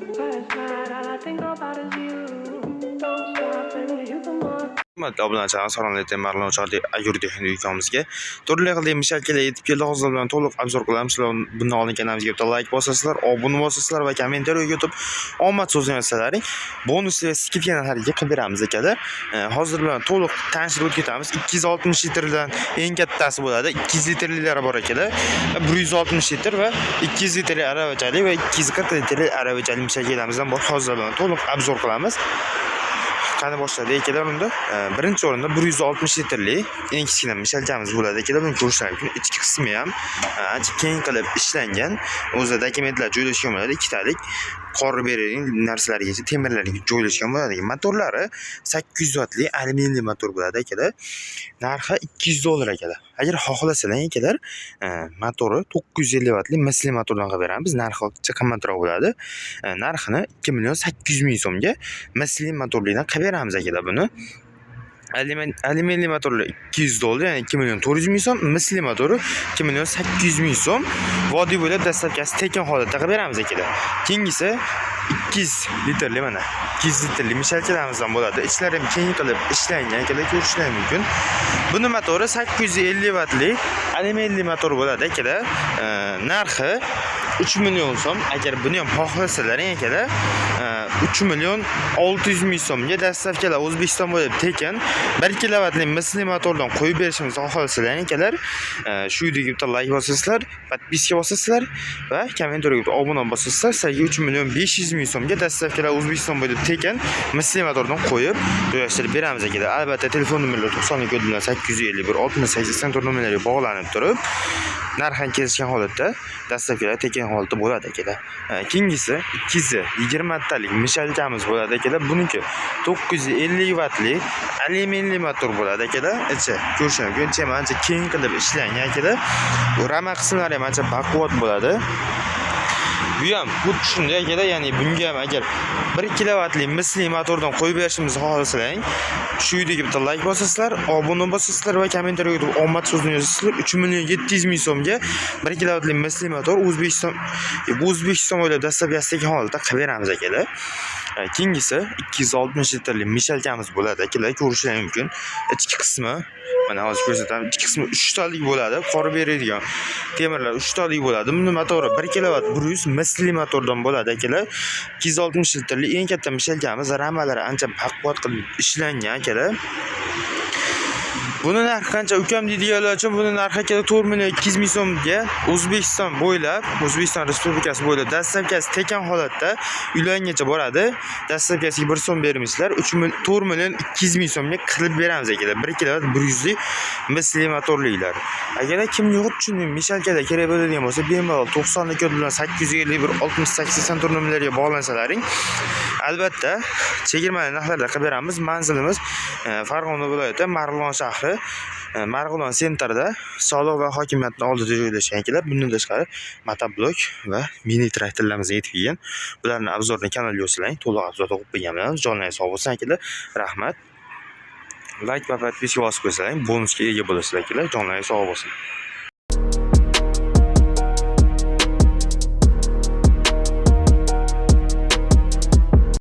Last night, all I think about is you. Don't stop, baby, you come on. Hurmatli obunachilar, assalomu alaykum. Marg'ilon shahri Agro ukamizga turli xil мешалка lar yetib keldi. Hozir bilan to'liq обзор qilamiz. Sizlar bundan oldin kanalimizga bitta layk bosasizlar, obuna bosasizlar va kommentariyaga o'tib omad so'zini yozsalaring, bonus va скидка narxlariga qilib beramiz, akalar. Hozir bilan to'liq tanishtirib o'tib ketamiz. 260 litrdan eng kattasi bo'ladi. 200 litrliklari bor, akalar. 160 litr va 200 litrli aravachali va 240 litrli aravachali мешалка larimizdan bor. Hozir bilan to'liq обзор qilamiz. Qani, boshladi, akalar unda. Birinchi o'rinda 160 litrli eng kichkina мешалка miz bo'ladi, akalar. Buni ko'rishlaring mumkin. Ichki qismi ham ancha keng qilib ishlangan. O'zida dokumentlar joylashgan bo'ladi. Ikkitalik qor beradigan narsalargacha, temirlarga joylashgan bo'ladi. Motorlari 800 vatli alyuminiyli motor bo'ladi, akalar. Narxi 200 dollar, akalar. Agar xohlasalar, akalar, motori 950 vatli misli motordan qilib beramiz. Narxi ancha qimmatroq bo'ladi. Narxini 2 million 800 ming so'mga misli motorlidan qilib beramiz, akalar, buni. Alyuminiyli motorlar 200 dollar, ya'ni 2 million 400 ming so'm, misli motori 2 million 800 ming so'm. Vodiy bo'ylab доставка si tekin holatda qilib beramiz, akalar. Keyingisi 200 litrli, mana 200 litrli мешалка larimizdan bo'ladi. Ichlari ham keng qilib ishlangan, akalar, ko'rishlaring mumkin. Buni motori 850 vatli alyuminiyli motor bo'ladi, akalar. Narxi 3 million so'm. Agar buni ham xohlasalaring, akalar, 3 million 600 ming so'mga доставка lar O'zbekiston bo'ylab tekin 1 kilovatli misli motordan qo'yib berishimizni xohlasalaring, akalar, shu videoga bitta layk bosasizlar, подписка bosasizlar va kommentariyaga bitta obuna bosasizlar, sizlarga 3 million 500 ming so'mga доставка lar O'zbekiston bo'ylab tekin misli motordan qo'yib joylashtirib beramiz, akalar. Albatta, telefon nomerlari 92 bilan 851 68 84 nomerlariga bog'lanib turib, narxini kelishgan holatda доставка lar tekin holatda bo'ladi, akalar. Keyingisi 220 talik мешалка miz bo'ladi, akalar. Buniki 950 vatli alyuminiyli motor bo'ladi, akalar. Ichi ko'rishingiz mumkin, ichi ham ancha keng qilib ishlangan, akalar. Bu rama qismlari ham ancha baquvvat bo'ladi. Bu ham xuddi shunday, akalar, ya'ni bunga ham agar 1 kilovatli misli motordan qo'yib berishimizni xohlasalaring, shu videoga bitta layk bosasizlar, obuna bosasizlar va kommentariyaga o'tib omad so'zini yozasizlar. 3 million 700 ming so'mga 1 kilovatli misli motor O'zbekiston bo'ylab доставка si tekin holatda qilib beramiz, akalar. Keyingisi 260 litrli мешалка miz bo'ladi, akalar, ko'rishingiz mumkin. Ichki qismi, mana hozir ko'rsataman. Ichki qismi 3 talik bo'ladi. Qor beradigan temirlar 3 talik bo'ladi. Buni motori 1 kilovat 100 misli motordan bo'ladi, akalar. 260 litrli eng katta мешалка miz, ramalari ancha baquvvat qilib ishlangan, akalar. Buni narxi qancha, ukam, deydiganlar uchun buni narxi, akalar, 4 million 200 ming so'mga O'zbekiston bo'ylab, O'zbekiston Respublikasi bo'ylab доставка si tekin holatda uylaringgacha boradi. Доставка siga 1 so'm bermaysizlar. 3 million 4 million 200 ming so'mga qilib beramiz, akalar. 1 kilovat 100 lik misli motorliklar. Agar kimga xuddi shunday мешалка da kerak bo'ladigan bo'lsa, bemalol 92 bilan 851 68 84 nomerlariga bog'lansalaring, albatta chegirmali narxlarda qilib beramiz. Manzilimiz Farg'ona viloyati, Marg'ilon shahri, Marg'ilon центр da, soliq va hokimiyatni oldida joylashgan, akalar. Bundan tashqari motoblok va mini traktorlarimiz yetib kelgan. Bularni обзор ini kanalga yozsalaring, to'liq обзор qilib qo'yganmiz. Jonlaring sog' bo'lsin, akalar. Rahmat. Layk va подписка bosib qo'ysalaring, bonusga ega bo'lasizlar, akalar. Jonlaring sog' bo'lsin.